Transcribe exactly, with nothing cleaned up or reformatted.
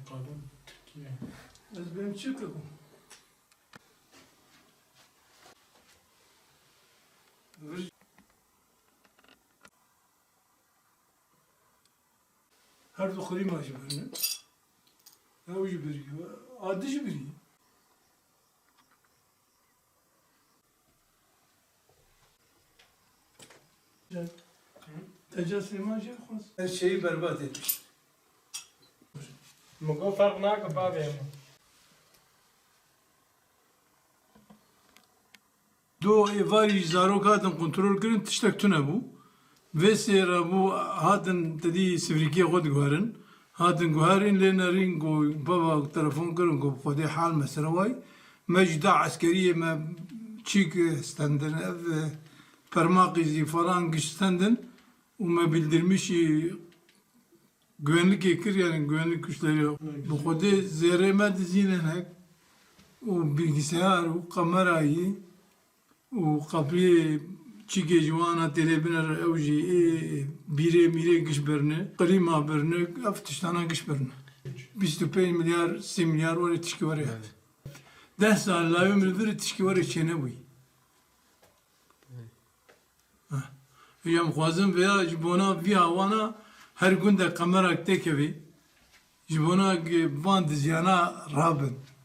Qadın Türkiye. Ez benim çi kirim? Vir- Her du qirîma jî birine. Ew jî birî. Adi jî birî. Teca Süleyman jî xwest. Her şeyi berbat etmiş. Min got ferq nake bavê min. Do êvarî zarok hatin kontrol kirin, tiştek tune bû. Vê sê re bû hatin tedî sivrîkiyê xwe diguherin. Hatin guherîn lê nerîn ku bava telefon kirin ku bi Xwedê hal mesele way. Me ji da eskeriyê me çîk stendin, ev, e, permaqî zî falan giş stendin û me bildirmişî güvenlikê kir, yani güvenlik güçleri. Bi Xwedê zêrê me dizînin hek û bilgisayar û kamerayî û qapiyê çîkê ji wana têlê binere ew jî ê bîrê mîrê giş birine, klîma birine, ev tiştana giş birine. Bîst û pênc milyar, sî milyar were tişkî were hat. Deh sal layê min vir tişkî were çênebûyî. Heh. Hêja em xwazin vêya ji bona vî awana her gundek kamerak têkevî. Ji bona ge-, van diziyana rabin.